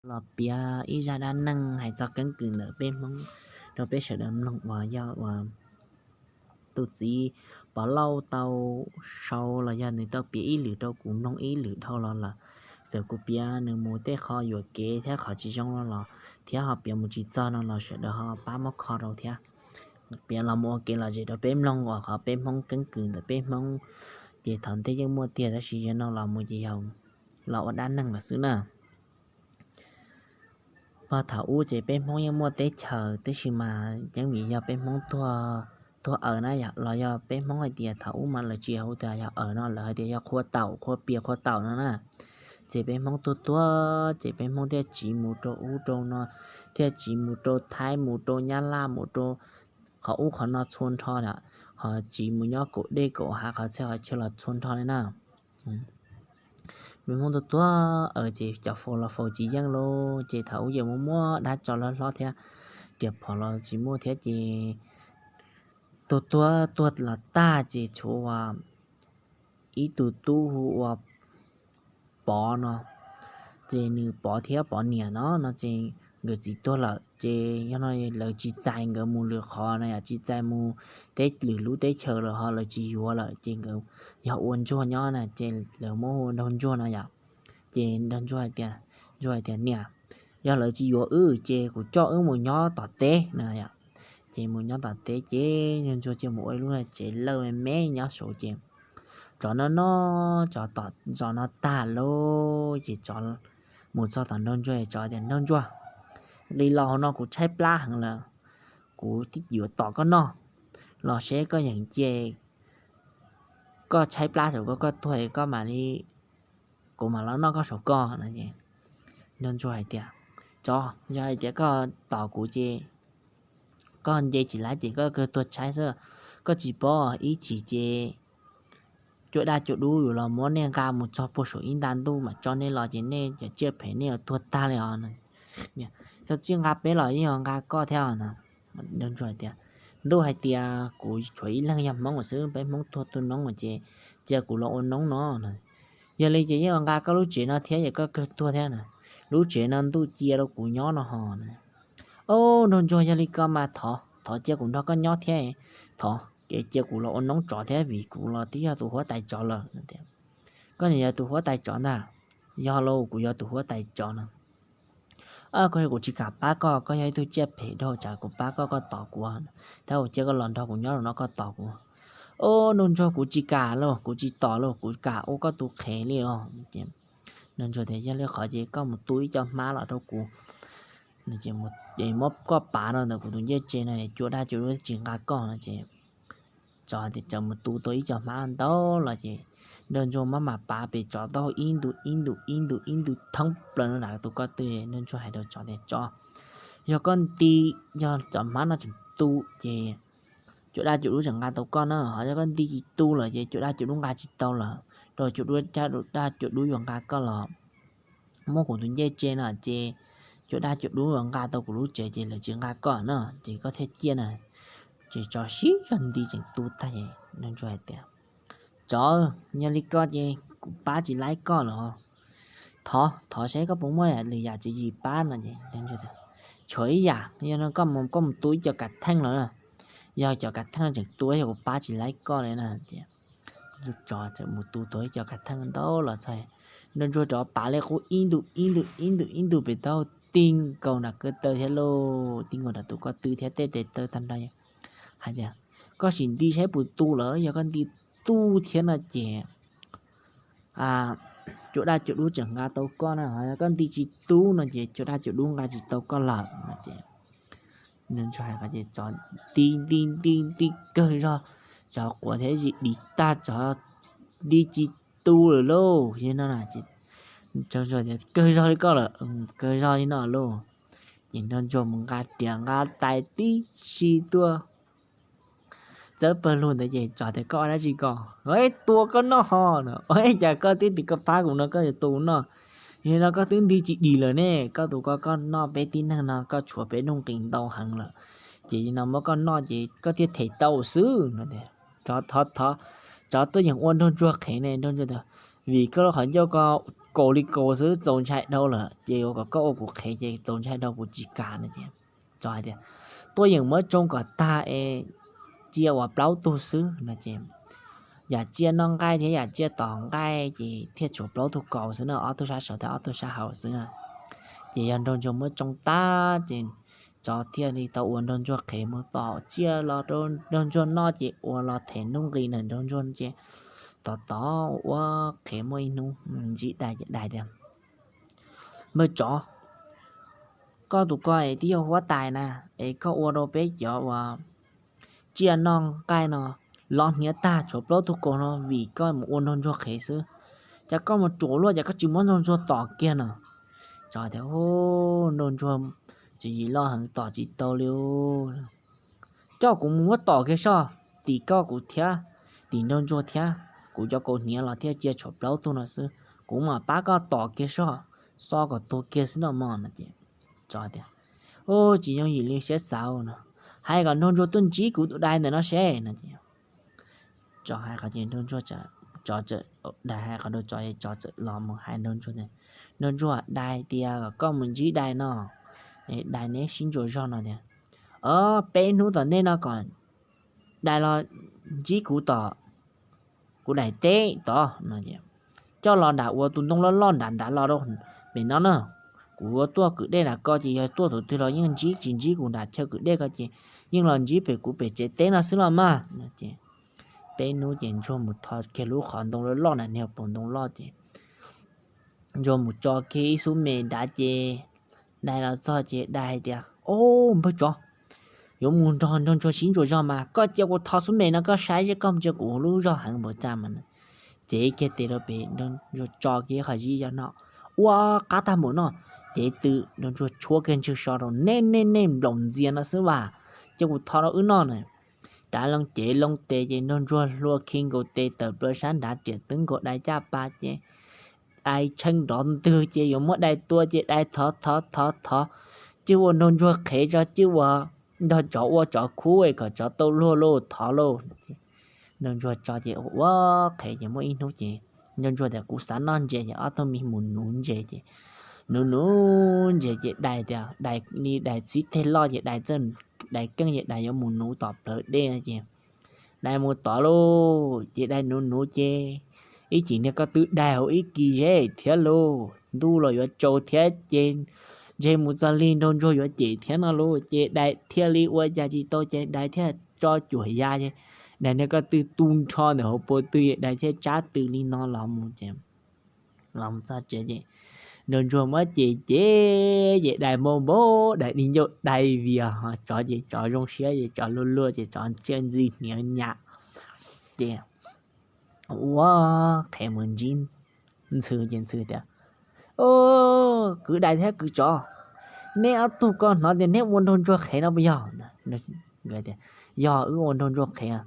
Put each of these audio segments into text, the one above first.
los piav ib zaj dab neeg hais txog keeb kwm ntawm peb Hmoob rau peb sawv daws mloog uas yog uas tus txiv Pov Lauj tau sau los yog nws tau piav ib lwm rau kuv mloog ib lwm dhau los lawm. Txawm kuv piav nws mus tej qho yuam kev thiab qhov tsis zoo no los thiab ho piav mus tsis txog no los sawv daws ho pab muab kho rau thiab. Piav los mus ua kev lom zem rau peb mloog uas qhov peb Hmoob keeb kwm ntawm peb Hmoob ces thaum ntej yeej muaj tiag tab sis yog no los mus ces yog los ua dab neeg lawm xwb na. Pog thaum ub ces peb Hmoob yeej muaj teb chaws tib si mas yeej vim yog peb Hmoob tuag, tuag aws na yom, los yog peb Hmoob hais tias thaum ub mas lawv tsis hu tias yog aws no, lawv hais tias yog qhua taum, qhua pias qhua taum no na. Ces peb Hmoob tuag tuag ces peb Hmoob thiaj tsiv mus rau ub rau no, thiaj tsiv mus rau Thaib, mus rau Nyab Laj, mus rau qhov ub qhov no txhua nrho na, ho tsiv mus nyob kaum dej kaum hav qhov txhia qhov chaw los txhua nrho li na. Peb Hmoob tuag tuag aws ces cov faus los faus tsis yeej lauj, ces thaum ub yeej muaj muaj dab tsov hlob hlob thiab, riam phom los tsis muaj thiab ces tuag tuag tuag los tag ces tshuav uas ib tug tub hu ua Pov no, ces nws Pov thiab Pov niam no no ces nkawd txiv tuag lawm ces yog no lawv tsis txais nkawd mus lwm qhov na yom, tsis txais mus teb lwm lub teb chaws lawm ho lawv tsis yuav lawm ces nkawd yog ua ntsuag nyob na ces lawv muab hu ua Nraug Ntsuag no yom. Ces Nraug Ntsuag hais tias, Ntsuag hais tias niam, yog lawv tsis yuav wb ces kuv coj wb mus nyob tom teb no yom. Ces mus nyob tom teb ces Nraug Ntsuag thiaj mus ua ib lub tsev lawj me me nyob saud ces tsov no no, tsov tom zos no tag lauj ces tsov mus txog tom Nraug Ntsuag, tsov tias Nraug Ntsuag, li los hauv no kuv tshaib plab heev lawm, kuv yuav tom koj noj, los seb koj yeem cia koj tshaib plab saum koj, koj tuag koj mam li, kuv mam los noj koj saum koj no. Nraug Ntsuag hais tias tsov, yog hais tias koj tom kuv ces koj nce tsis laib ces koj kawg tuag tshaib xwb, koj tsis paub ib chim ces cua daj cua dub yuav los muab nej nqa mus txog puag saum ib nta ntuj mam tso nej los ces nej cov tsiaj phem nej yuav tuag tag li os. Txog txij nqa peb los yeej yuav nqa koj thiab os. Nraug Ntsuag hais tias, ntuj hais tias kuv tshuav ib leeg yog Hmoob xwb, peb Hmoob tuag tuag noob ces cia kuv los ua noob no. Yog li ces yeej yuav nqa koj lub tsev no thiab es koj kawg tuag thiab na, lub tsev no ntuj cia rau kuv nyob no ho. Au, Nraug Ntsuag, yog li ko mas thov, thov cia kuv nrog koj nyob thiab, thov ces cia kuv los ua noob tsov thiab vim kuv los twb yog tus huab tais tsov lawm. Koj nim yog tus huab tais tsov ntag. Yog lauj, kuv yog tus huab tais tsov no. Koj, kuv tsis kam pab koj, koj yog ib tug tsiaj phem dhau, tsam kuv pab koj koj tom kuv, thiab kuv cia koj los nrog kuv nyob no koj tom kuv. Au, Nraug Ntsuag, kuv tsis kam lauj, kuv tsis tom lauj, kuv kam ua koj tus qhev li os. Nraug Ntsuag tias yog li qhov ces koj mus tu ib co hmab los rau kuv, es muab koj pav rau ntawm kuv tus ncej tsev no, cua daj cua dub tsis nqa koj no ces tsov tias txawm mus tu tau ib co hmab ntau los ces Nraug Ntsuag maj mam pav pem tsov taub hau ib ntu ib ntu ib ntu ib ntu thoob plaws no nram tus ko tw. Nraug Ntsuag hais rau tsov tias tsov, yog koj nti, yog cov hmab no tseem tu ces cua daj cua dub tseem nqa tau koj na, ho yog koj nti tsis tu lawm ces cua daj cua dub nqa tsis tau lawm, rau cua daj cua dub yuav nqa koj los muab kuv tus ncej tsev no ces cua daj cua dub yuav nqa tau kuv lub tsev ces lawv tsis nqa koj na ces koj thiaj ciaj na. Ces tsov sib zog nti tseem tu tag es Nraug Ntsuag hais tias tsov, yog li ko ces kuv pab tsis laib koj los, thov, thov seb koj puas muaj lwm yam tswv yim pab no es tshuav ib yam, yog no koj mus, koj mus tu ib co kav theej los, yog cov kav theej no tseem tu yog kuv pab tsis laib koj li na. Tsov txawm mus tu tau ib co kav theej ntau los txog, Nraug Ntsuag rov pav li qub ib ntu ib ntu ib ntu ib ntu pem taub hau ti nkaus nram ko taw thiab lauj, ti nkaus nram tus ko tw thiab tej tes taw tag nrho hais tias koj sim nti saib puas tu lawm, yog koj nti tu thiab no ces cua daj cua dub tseem nqa tau koj na, yog koj nti tsis tu no ces cua daj cua dub nqa tsis tau koj lawm no ces Nraug Ntsuag hais ko ces tsov nti nti nti nti kawg zog, tsov quav thiab zis dim tag tsov nti tsis tu lawm lauj. Ces no Nraug Ntsuag tias kawg zog li koj lawm, kawg zog li no lauj. Ces Nraug Ntsuag mus nqa riam nqa tais tib si tuaj txawb pawg lug ntawd ces tsov tias koj ua dab tsi ko, tua koj noj ho no, ua cas koj twb tias koj pab kuv no koj yuav tua kuv noj, yog li no koj twb nti tsis dim lawm ne, koj tus ko koj noj peb tib neeg no koj tshuav peb nuj nqis ntau heev lawm, ces yog no muab koj noj ces koj thiaj them tau xwb no. Tsov thov, tsov tuaj yeem ua Nraug Ntsuag qhev ne, Nraug Ntsuag tias vim koj lub qhov ncauj ko kaus li kaus xwb, txaus ntshai dhau lawm, ces yuav kom koj ua kuv qhev ces txaus ntshai dhau, kuv tsis kam no ces tsov hais tias, tuaj yeem muab tsoo kom tag es cia ua plaub tug xwb no ces, yam tsiaj noj nqaij thiab yam tsiaj tom nqaij ces thiaj tshuav plaub tug kaus xwb no, ob tug sab saud thiab ob tug sab hauv xwb. Ces yog nraug ntsuag muab tsoo tag ces tsov thiaj li tau ua nraug ntsuag qhev mus tom tsiaj los rau nraug ntsuag noj ces ua los them nuj nqis ntawm nraug ntsuag ces tom tod ua qhev muaj ib hnub ntsib dais ces dais tias, npawg tsov, koj tus ko es twb yog huab tais na, es koj ua rau peb cov uas tsiaj noj nqaij no lov hniav tag tshuav plaub tug kaus no vim koj mus ua nraug ntsuag qhev xwb. Cas koj mus ruam luaj, cas koj tsis muab nraug ntsuag tom kiag no? Tsov tias, nraug ntsuag tswv yim loj heev, tom tsis tau li. Coj kuv mus muab tom kiag soj, tim koj kuv thiab, tim nraug ntsuag thiab, kuv cov kaus hniav los thiaj cia tshuav plaub tug no xwb, kuv mam pab koj tom kiag soj, xo kom tuag kiag xwb no mog no ces tsov tias, tsis yooj yim li siab xav no, hais kom nraug ntsuag tuaj ntsib kuv tus dais ntawm no seb no ces tsov hais qhov ces nraug ntsuag, tsov txawm, dais hais qhov rau tsov es tsov txawm los mus hais nraug ntsuag tias, nraug ntsuag, dais tias kom koj mus ntsib dais no, dais neb sib ntsuas zog no tias, peb hnub tom ntej no kom dais los ntsib kuv tom kuv daim teb tod no, coj los nram uas tus ntoo loj loj nram nrad los rau pem no na. Kuv yuav tuaj kwm dej nram ko ces yog tuaj thaum twg los yeej ntsib, tsis ntsib kuv nram chaw kwm dej ko ces yeej los ntsib pem kuv pem tsev teb no xwb los mas. Peb hnub ces ntsuag mus tho kiag lub qhov ntoo loj loj na, niag paus ntoo loj ces ntsuag mus tso kiag ib xub me nrad ces dais los txog ces dais hais tias, o, npawg tsov, yuav mus nrog nraug ntsuag sib ntsuas zog mas koj cia kuv tho xub me no koj saib seb koj ntsia kuv lub zog heev npaum cas mas. Ces kiag tes rau pem, nraug ntsuag tso kiag qhov zib zog no, ua qab tag npaum no, ces tw nraug ntsuag tshuab kiag ntswg so rau, nej nej nej nplaum ntxias no xwb vas, cia kuv tho rau wb noj na. Rov loo cev loo tes ces nraug ntsuag hlua khi nkaus tes tawm plaws sab nrad riam twb nkaus dais caj pas ces dais tshee nrov ntwg ces yuav muab dais tua ces dais thov thov thov thov, cwj ua nraug ntsuag qhev tso, cwj ua nrog tsov ua tsov khub kom tsov tau luag lauj, thov lauj. Nraug ntsuag tso ces ua qhev ces muaj ib hnub ces nraug ntsuag tias kuv xav noj ntses ces ob tug me mus nuv ntses ces nuv nuv ntses ces dais tias, dais li dais txib teg loj ces dais txawj, dais keej ces dais yuav mus nuv tom plawv dej no ces dais mus tod lauj. Ces dais nuv nuv ces ib chim niag ko tw dais hauv ib kis zeb thiab lauj, ntuj los yuav tsaus thiab ces ntshe mus txog lig nraug ntsuag yuav cem thiab no lauj. Ces dais thiaj li ua cas tsis tau ces dais thiaj tso cuam ya ces dais niag ko tw tu nrho ntawm hauv paus tw es dais thiaj tsab tw li no los mus ces los txog tsev ces nraug ntsuag muab cem ces ces dais npau npau, dais di ncauj dais vias, tsov ces tsov zoo siab ces tsov luag luag ces tsov ntsia ntxi hniav nyam ces ua qhev mus ntsib ntxhw ces ntxhw tias, kwv dais thiab kwv tsov, neb ob tug ko hnov tias neb ua nraug ntsuag qhev no puas yog? Yog, wb ua nraug ntsuag qhev.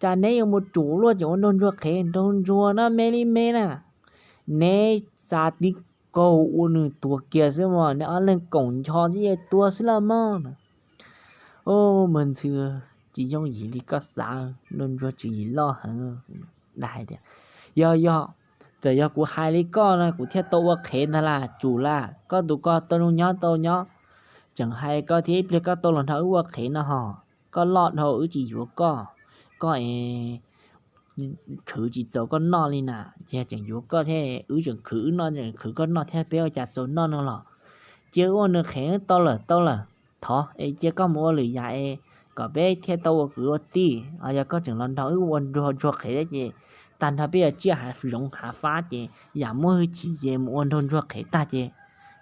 Cas neb yuav mus ruam luaj tseem ua nraug ntsuag qhev? Nraug ntsuag no me li me na, neb xa tib kaug ua nws tuag kiag xwb mas, neb ob leeg koom ncho xwb es tuag xwb los mas. Npawg ntxhw, tsis yooj yim li koj xav, nraug ntsuag tswv yim loj heev. Dais hais tias, yog yog, txawm yog kuv hais li koj no kuv thiaj tau ua qhev ntag las, tsum las, koj tus ko tau zoo nyob tau nyob, tseem hais koj thiab ib pliag koj tau los nrog wb ua qhev no hos, koj loj dhau wb tsis yuav koj, koj es khwv tsis txaus koj noj li na, ces tseem yuav koj thiab wb tseem khwv wb noj, tseem khwv koj noj thiab peb ua cas txaus noj no los. Cia wb ua nws qhev tau lawm tau lawm, thov es cia koj mus ua lwm yam es kom peb thiaj tau ua kwv ua tij, yog koj tseem los nrog wb ua nraug ntsuag qhev thiab ces tag nrho peb yuav tsiaj hav zoov hav fab ces yam muaj hwj chim ces mus ua nraug ntsuag qhev tag ces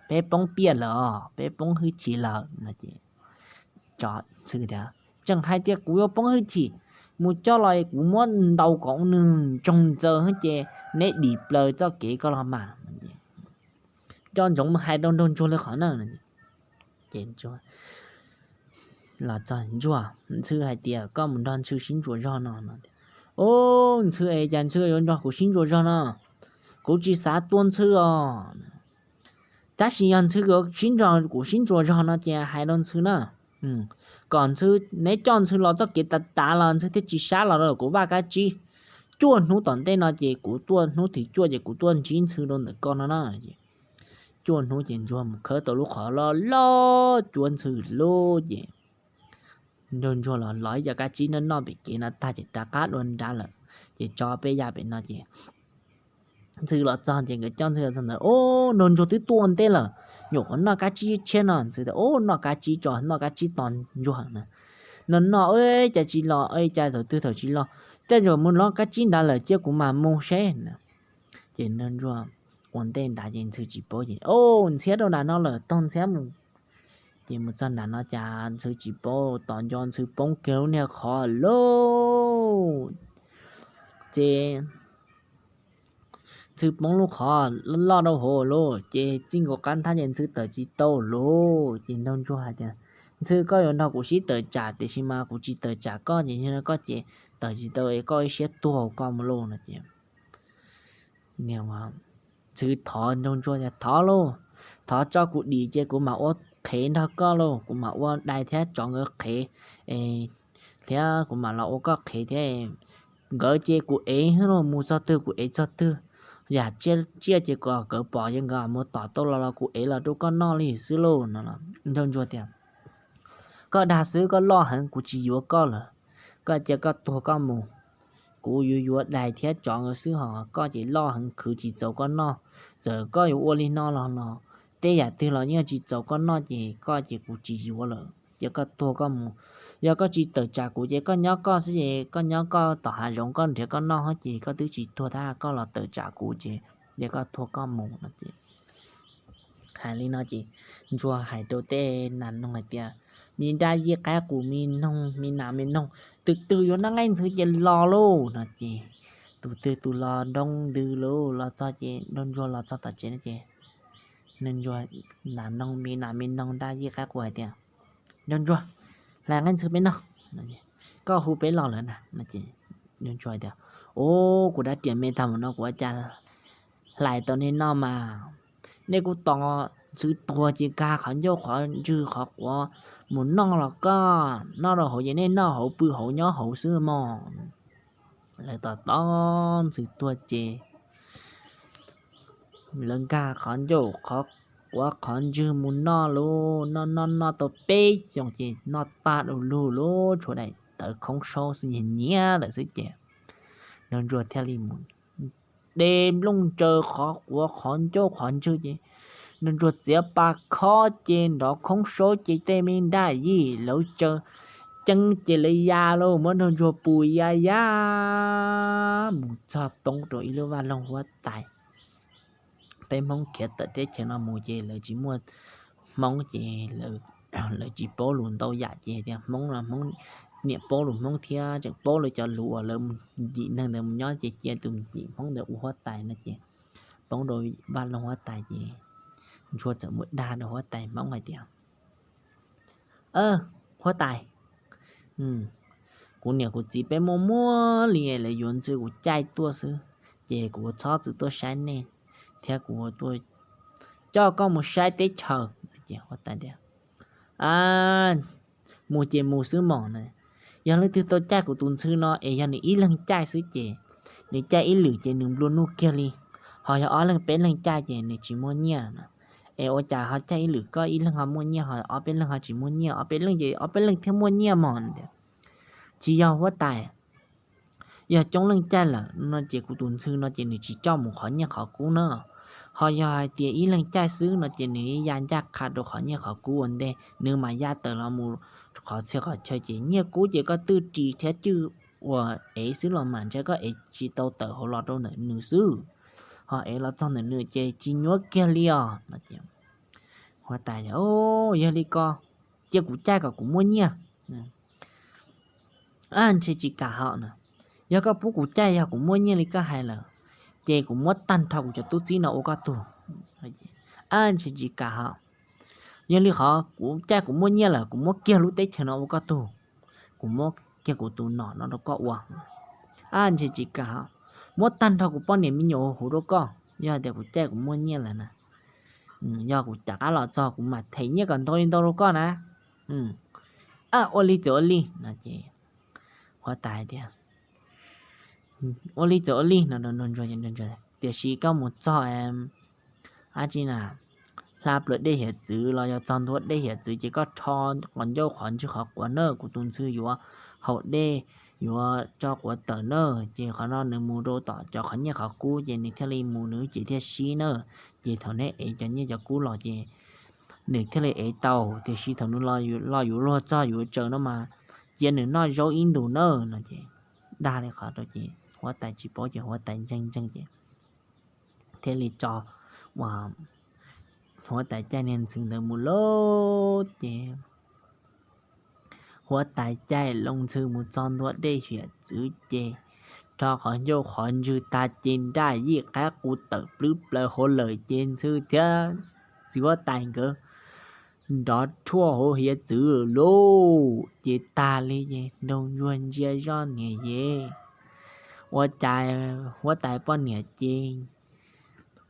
peb poob piaj lawm os, peb poob hwj chim lawm no ces tsov ntxhw tias, tseem hais tias kuv yuav poob hwj chim, mus coj los kuv muab ntaus kom nws ntsoog ntxaws ces neb dim plaws txoj kev koj los mas. Coj ntsoov mus hais rau nraug ntsuag li qhov na. Ces los txog ntsuag, ntxhw hais tias koj mus nrog ntxhw sib ntsuas zog no no. Ub, ntxhw es cas ntxhw yuav nrog kuv sib ntsuas zog no? Kuv tsis xav tua ntxhw os. Tab sis yog ntxhw yuav sib nrog kuv sib ntsuas zog no ces hais rau ntxhw na, kom ntxhw, neb coj ntxhw los txoj kev tav tav los ntxhw thiaj tsis sab los rau kuv vaj kab tsib. cuaj hnub tom ntej no ces kuv tuaj hnub thib cuaj ces kuv tuaj ntsib Ntxhw rau ntawm koj no na. Cuaj hnub ces Ntsuag mus khawb tau lub qhov loj loj cuab Ntxhw lub ces Nraug Ntsuag los los ib co kab tsib noj noj pem kev no tag ces rov qab dua nrad lawm. Ces tso peb yaj pem no ces Ntxhw los txog ces nkawd coj Ntxhw los txog ntawd, Nraug Ntsuag twb tuaj ntej lawm, nyuam qhuav noj kab tsib tshiab no. Ntxhw tias, Ub, noj kab tsib tso, noj kab tsib tos Ntsuag na. No noj, Ub, cas tsis los, cas thaum twg thaum tsis los, tej zaum mus los kab tsib nrad lawm, cia kuv mam mus seb na. Ces Nraug Ntsuag ua ntej nrad ces Ntxhw tsis paub ces, Ub, ntxhiab rau nram no lawm, taug ntxhiab mus. Ces mus txog nram no cas Ntxhw tsis paub, tos nco Ntxhw poob kiag lub niag qhov lauj. Ces Ntxhw poob lub qhov loj rau hauv lauj, ces txij nkaus qab nthab ces Ntxhw tawm tsis tau lauj. Ces Nraug Ntsuag hais tias, Ntxhw, koj yuav nrog kuv sib tawm tsam, tiam sis mas kuv tsis tawm tsam koj ces yog koj ces tawm tsis tau es koj ib siab tuag koj mus lauj no ces Ntxhw thov Nraug Ntsuag tias, Thov lauj, thov tso kuv dim ces kuv mam ua qhev nrog koj lauj, kuv mam ua dais thiab tsov nkawd qhev, thiab kuv mam los ua koj qhev thiab. Nkawd ces kuv ev lauj, mus txog twg kuv ev txog twg, yam tsiaj ces kom nkawd pom ces nkawd mus tom tau los los kuv ev los rau koj noj li xwb lauj no. Nraug Ntsuag tias, Koj dag xwb, koj loj heev, kuv tsis yuav koj lawm, koj cia koj tuag koj mus. Kuv yuav yuav dais thiab tsov nkawd xwb, ho koj ces loj heev khwv tsis txaus koj noj. Txawm koj yuav ua li no los no, tej yam twg los yeej tsis txaus koj noj ces koj ces kuv tsis yuav lawm, cia koj tuag koj mus. Yog koj tsis tawm tsam kuv ces koj nyob koj xwb ces koj nyob koj tom hav zoov koj nrhiav koj noj ces koj twb tsis tuag thiab, koj los tawm tsam kuv ces cia koj tuag koj mus no ces Hais li no ces Ntsuag hais rau tej nas noog hais tias, Me nraj yij qaib qus, me noog me nas me noog, tus twg yuav noj nqaij Ntxhw ces los lauj no ces tus twg tus los nroo ntws lauj. Los txog ces Nraug Ntsuag los txog tom tsev no ces Nraug Ntsuag, nas noog me nas me noog nraj yij qaib qus hais tias, Nraug Ntsuag, hlais nqaij Ntxhw peb noj. Koj hu peb los lawm na no ces Nraug Ntsuag hais tias, Ub, kuv dab riam me tag mus no kuv ua cas hlais tau nej noj mas. Nej kuj tos Ntxhw tuag ces kag qhov ncauj qhov ntswg qhov quav mus noj los koj noj rau hauv ces nej noj hauv pw hauv nyob hauv xwb mog. Lawv tos tos Ntxhw tuag ces lawv nkag qhov ncauj qhov quav qhov ntswg mus noj lauj. Noj noj noj tau peb xyoos ces noj tag du lug lauj, tshuav daim tawv khoob saub xwb, nyias nyias lawm xwb ces Nraug Ntsuag thiaj li mus de nplooj ntsaws qhov quav qhov ncauj qhov ntswg ces Nraug Ntsuag txiav pa khob ces nrov khoob saub ces tej me nraj yij lawv tsaws ceeb ces lawv ya lauj, muab Nraug Ntsuag pus ya ya mus txog poob rau ib lub vaj loog huab tais. Peb Hmoob khiav tawm teb chaws no mus ces lawv tsis muaj Hmoob ces lawv tsis paub lus ntau yam ces tias Hmoob no Hmoob niam paub lus Hmoob thiab tseem paub lawv cov lus uas lawv mus yim neeg ntawd mus nyob ces cia tus yim Hmoob ntawd ua huab tais no ces poob rau vaj loog huab tais ces Ntsuag txawm mus dag rau huab tais Hmoob hais tias, Huab tais, kuv niam kuv txiv peb muaj muaj li lawv yuav Ntxhw kuv caij tuaj xwb, ces kuv txhob txwm tuaj saib nej thiab kuv coj koj mus saib teb chaws. Ces huab tais tias, Mus ces mus xwb mog. Yog leej twg tau caij kuv tus Ntxhw no es yog nws ib leeg caij xwb ces nws caij ib lwm ces nws nplua nuj kiag li. Ho yog ob leeg peb leeg caij ces nws tsis muaj nyiaj no. Es ua cas ho caij ib lwm koj ib leeg ho muaj nyiaj ho ob peb leeg ho tsis muaj nyiaj, ob peb leeg ces ob peb leeg thiaj muaj nyiaj mog. Tsis yog huab tais, yog coob leej caij lawm no ces kuv tus Ntxhw no ces nws tsis coj mus qhov nyiaj qhov kub na. Ho yog hais tias ib leeg caij xwb no ces nws ya ncaj qha rau qhov nyiaj qhov kub ua ntej, nws mam ya tawm los mus qhov txhia qhov chaw ces nyiaj kub ces koj twj ris thiab cwj uas ev xwb los mas ntshe koj ev tsis tau tawm hauv los rau ntawm nws xwb. Ho ev los txog ntawm nws ces tsis nyuab kiag li os no ces huab tais tias, Yog li ko cia kuv caij kom kuv muaj nyiaj. Ntshe tsis kam ho no. Yog koj pub kuv caij yog kuv muaj nyiaj li koj hais lawm, ces kuv muab tag nrho kuv cov tub txib no ua koj tug. Ntshe tsis kam ho. Yog li qhov kuv caij kuv muaj nyiaj lawm kuv muab kiag lub teb chaws no ua koj tug, kuv muab kiag kuv tus nom no rau koj ua. Ntshe tsis kam ho. Muab tag nrho kuv poj niam me nyuam huv rau koj, yog hais tias kuv caij kuv muaj nyiaj lawm na. Yog kuv rov qab los txog kuv mam them nyiaj kom ntau li ntau rau koj na. Ua li txawm ua li no ces huab tais hais tias, Ua li txawm ua li no, tiam sis koj mus txog dab tsi na, hla plaws dej hiav txwv los yog txog ntua dej hiav txwv ces koj rho qhov ncauj qhov ntswg qhov quav na, kuv tus ntxhw yuav haus dej, yuav tso quav tawm na. Ces qhov no nws mus rau tom cov qhov nyiaj qhov kub ces nws thiaj li mus nws ces thiaj sib na. Ces thaum neb ev cov nyiaj cov kub los ces nws thiaj li ev tau, tiam sis thaum nws los yuav luag txog yuav tsaws no mas cia nws noj zaub ib ntus na no ces dag li qhov rau ces huab tais tsis paub ces huab tais ntseeg ntseeg ces thiaj li tso uas huab tais caij niag ntxhw ntawd mus lauj. Ces huab tais caij loo ntxhw mus txog ntua dej hiav txwv ces rho qhov ncauj qhov ntswg tag ces nraj yij qaib qus tawm plwb plaws hauv lawm ces ntxhw thiab txiv huab tais nkawd nrov rhuaj hauv hiav txwv lauj. Ces tag li ces nraug ntsuag ntsia zoj niam yev ua cas huab tais poj niam ces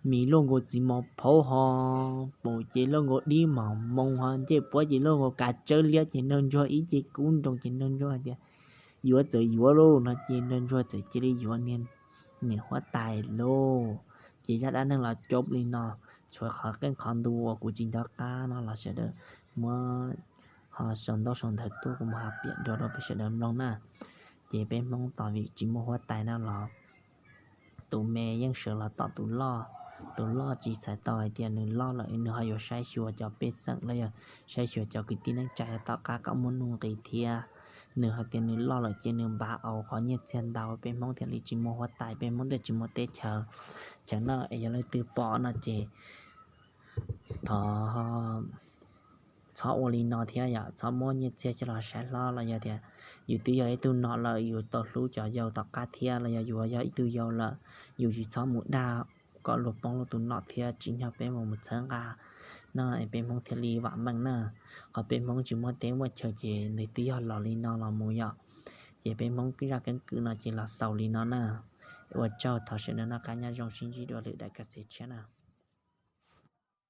mis luaj nkaus txiv mos phaub ho paum ces luaj nkaus dib mos moo ho ncej puab ces luaj nkaus kav tsawb liab ces nraug ntsuag ib ce kub nroo ces nraug ntsuag hais tias yuav txawm yuav lauj no ces nraug ntsuag txawm cia li yuav niag niam huab tais lauj. Ces zaj dab neeg los coob li no, tshuav qhov qeej qhov ntu uas kuv tsis nco qab no los sawv daws muab ho sau ntaub sau ntawv tuaj kuv mam ho piav dua rau peb sawv daws mloog na. Ces peb Hmoob tos vim tsis muaj huab tais na los tus me yeej sawv los tom tus loj. Tus loj tsis txhais tau hais tias nws loj lawm nws ho yuav saib xyuas cov pej xeem los yog saib xyuas cov kwv tij neej tsa tom qab kom muaj nuj nqis thiab. Nws hais tias nws loj lawm ces nws npaj auv qhov nyiaj txiag ntau, peb Hmoob thiaj li tsis muaj huab tais, peb Hmoob thiaj tsis muaj teb chaws. Chaw no es yog leej twg pom no ces thov txhob ua li no thiab yom, txhob muab nyiaj txiag coj los saib hlob los yog tias yus twb yog ib tug nom lawm yus tau hlub cov yau tom qab thiab los yog yus yog ib tug yau lawm, yus tsis txhob mus dag kom luag poob luag tus nom thiab tsim nyog peb mus mus txhawb nqa no es peb Hmoob thiaj li vam meej na. Qhov peb Hmoob tsis muaj teb muaj chaw ces nws twb yog los li no los mus yom. Ces peb Hmoob zaj keeb kwm no ces los xaus li no na. Ua tsaug, thov sawv daws noj qab nyob zoo, sib ntsib dua lwm daim kev xwm tshiab na.